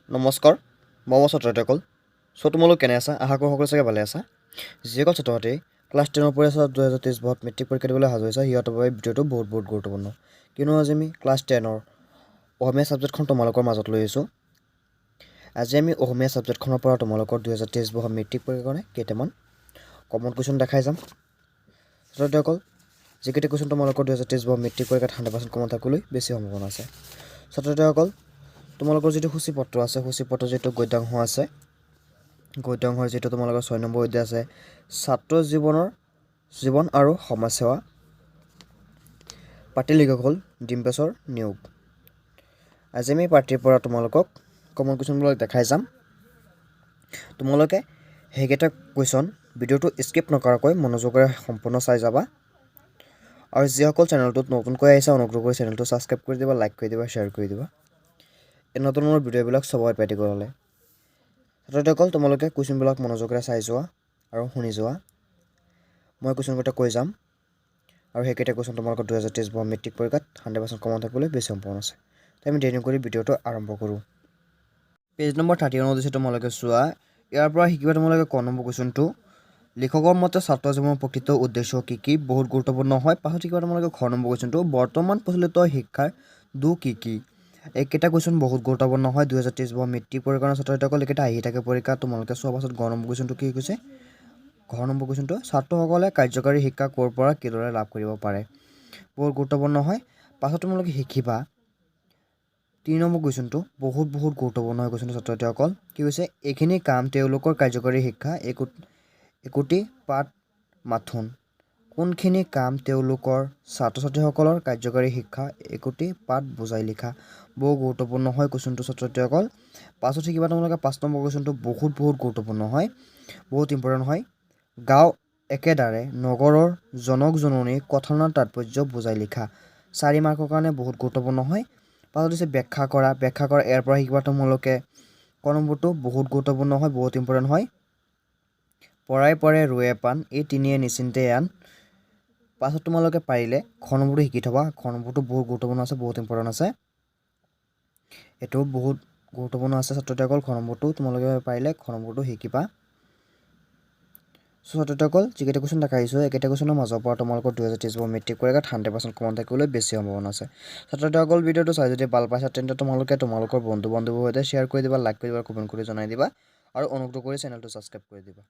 নমস্কাৰ মৰমৰ ছাত্ৰ-ছাত্ৰীসকল। চ' তোমালোক কেনে আছা? আশা কৰোঁ সকলো চাগে ভালে আছা। যিসকল ছাত্ৰ ছাত্ৰী ক্লাছ 10ৰ পৰা 2023 বৰ্ষত মেট্ৰিক পৰীক্ষা দিবলৈ সাজু হৈছে, সিহঁতৰ বাবে ভিডিঅ'টো বহুত বহুত গুৰুত্বপূৰ্ণ। কিয়নো আজি আমি ক্লাছ 10ৰ অসমীয়া ছাবজেক্টখন তোমালোকৰ মাজত লৈ আহিছোঁ। আজি আমি অসমীয়া ছাবজেক্টখনৰ পৰা তোমালোকৰ 2023 বৰ্ষৰ মেট্ৰিক পৰীক্ষাৰ কাৰণে কেইটামান কমন কুৱেশ্যন দেখাই যাম। ছাত্ৰ-ছাত্ৰীসকল, যিকেইটা কুৱেশ্যন তোমালোকৰ 2023 বৰ্ষৰ মেট্ৰিক পৰীক্ষাত 100% কমন থাকিবলৈ বেছি সম্ভাৱনা আছে। ছাত্ৰ-ছাত্ৰীসকল, তোমালোকৰ যিটো সূচীপত্ৰ আছে, সূচীপত্ৰ যিটো গদ্যাংশ আছে, গদ্যাংশৰ যিটো তোমালোকৰ 6 নম্বৰ অধ্যায় আছে, ছাত্ৰ জীৱনৰ জীৱন আৰু সমাজসেৱা, পাঠটিৰ লিখক হ'ল ডিম্বেশ্বৰ নেওগ। আজি আমি পাঠটিৰ পৰা তোমালোকক কমন কুৱেশ্যনবিলাক দেখাই যাম। তোমালোকে সেইকেইটা কুৱেশ্যন ভিডিঅ'টো স্কিপ নকৰাকৈ মনোযোগেৰে সম্পূৰ্ণ চাই যাবা। আৰু যিসকল চেনেলটোত নতুনকৈ আহিছে, অনুগ্ৰহ কৰি চেনেলটো ছাবস্ক্ৰাইব কৰি দিবা, লাইক কৰি দিবা, শ্বেয়াৰ কৰি দিবা, এই নতুন নতুন ভিডিঅ'বিলাক চবত পাই থাকিব হ'লে। ছাত্ৰসকল, তোমালোকে কুৱেশ্যনবিলাক মনোযোগেৰে চাই যোৱা আৰু শুনি যোৱা। মই কুৱেশ্যনকেইটা কৈ যাম আৰু সেইকেইটা কুৱেশ্যন তোমালোকৰ 2023 বৰ্ষৰ মেট্ৰিক পৰীক্ষাত 100% কমন থাকিবলৈ বেছি সম্ভাৱনা আছে। তো আমি দেৰি নকৰি ভিডিঅ'টো আৰম্ভ কৰোঁ। পেজ নম্বৰ 31ত দিছে, তোমালোকে চোৱা। ইয়াৰ পৰা শিকিবা তোমালোকে ক নম্বৰ কুৱেশ্যনটো, লিখকৰ মতে ছাত্ৰ জীৱনৰ প্ৰকৃত উদ্দেশ্য কি কি? বহুত গুৰুত্বপূৰ্ণ হয়। পাছত শিকিবা তোমালোকে খ নম্বৰ কুৱেশ্যনটো, বৰ্তমান প্ৰচলিত শিক্ষাৰ দোষ কি কি? এইকেইটা কুৱেশ্যন বহুত গুৰুত্বপূৰ্ণ হয় 2023 বৰ্ষৰ মেট্ৰিক পৰীক্ষাৰ ছাত্ৰ ছাত্ৰীসকল। এইকেইটা আহি থাকে পৰীক্ষা, তোমালোকে চোৱা। পাছত গ নম্বৰ কুৱেশ্যনটো কি কৈছে? ঘ নম্বৰ কুৱেশ্যনটো, ছাত্ৰসকলে কাৰ্যকৰী শিক্ষা ক'ৰ পৰা কিদৰে লাভ কৰিব পাৰে? বহুত গুৰুত্বপূৰ্ণ হয়। পাছত তোমালোকে শিকিবা 3 নম্বৰ কুৱেশ্যনটো, বহুত বহুত গুৰুত্বপূৰ্ণ হয় কুৱেশ্যনটো ছাত্ৰ ছাত্ৰীসকল। কি কৈছে? এইখিনি কাম তেওঁলোকৰ কাৰ্যকৰী শিক্ষা একোটি পাঠ মাথোন। কোনখিনি কাম তেওঁলোকৰ ছাত্ৰ ছাত্ৰীসকলৰ কাৰ্যকৰী শিক্ষা একোটি পাঠ, বুজাই লিখা। বহু গুৰুত্বপূৰ্ণ হয় কুৱেশ্যনটো ছাত্ৰ ছাত্ৰীসকল। পাছত শিকিবা তোমালোকে 5 নম্বৰ কুৱেশ্যনটো, বহুত বহুত গুৰুত্বপূৰ্ণ হয়, বহুত ইম্পৰ্টেণ্ট হয়। গাঁও একেদৰে নগৰৰ জনক জননী কথনৰ তাৎপৰ্য বুজাই লিখা। 4 মাৰ্কৰ কাৰণে বহুত গুৰুত্বপূৰ্ণ হয়। পাছত দিছে ব্যাখ্যা কৰা। ব্যাখ্যা কৰা, ইয়াৰ পৰা শিকিবা তোমালোকে ক নম্বৰটো, বহুত গুৰুত্বপূৰ্ণ হয়, বহুত ইম্পৰ্টেণ্ট হয়। পৰাই পৰে ৰোৱে পাণ, এই তিনিয়ে নিচিন্তে আন। পাছত তোমালোকে পাৰিলে খ নম্বৰটো শিকি থবা। খ নম্বৰটো বহুত গুৰুত্বপূৰ্ণ আছে, বহুত ইম্পৰ্টেণ্ট আছে। এইটো বহুত গুৰুত্বপূৰ্ণ আছে ছাত্ৰ ছাত্ৰীসকল। খ নম্বৰটো তোমালোকে পাৰিলে খ নম্বৰটো শিকিবা। চ' ছাত্ৰ ছাত্ৰীসকল, যিকেইটা কুৱেশ্যন দেখাইছোঁ, এইকেইটা কুৱেশ্যনৰ মাজৰ পৰা তোমালোকৰ 2023 বৰ্ষৰ মেট্ৰিক পৰীক্ষাত 100% কমন থাকিবলৈ বেছি সম্ভাৱনা আছে। ছাত্ৰ ছাত্ৰীসকল, ভিডিঅ'টো চাই যদি ভাল পাইছা, তেন্তে তোমালোকে তোমালোকৰ বন্ধু বান্ধৱীৰ সৈতে শ্বেয়াৰ কৰি দিবা, লাইক কৰি দিবা, কমেণ্ট কৰি জনাই দিবা আৰু অনুগ্ৰহ কৰি চেনেলটো ছাবস্ক্ৰাইব কৰি দিবা।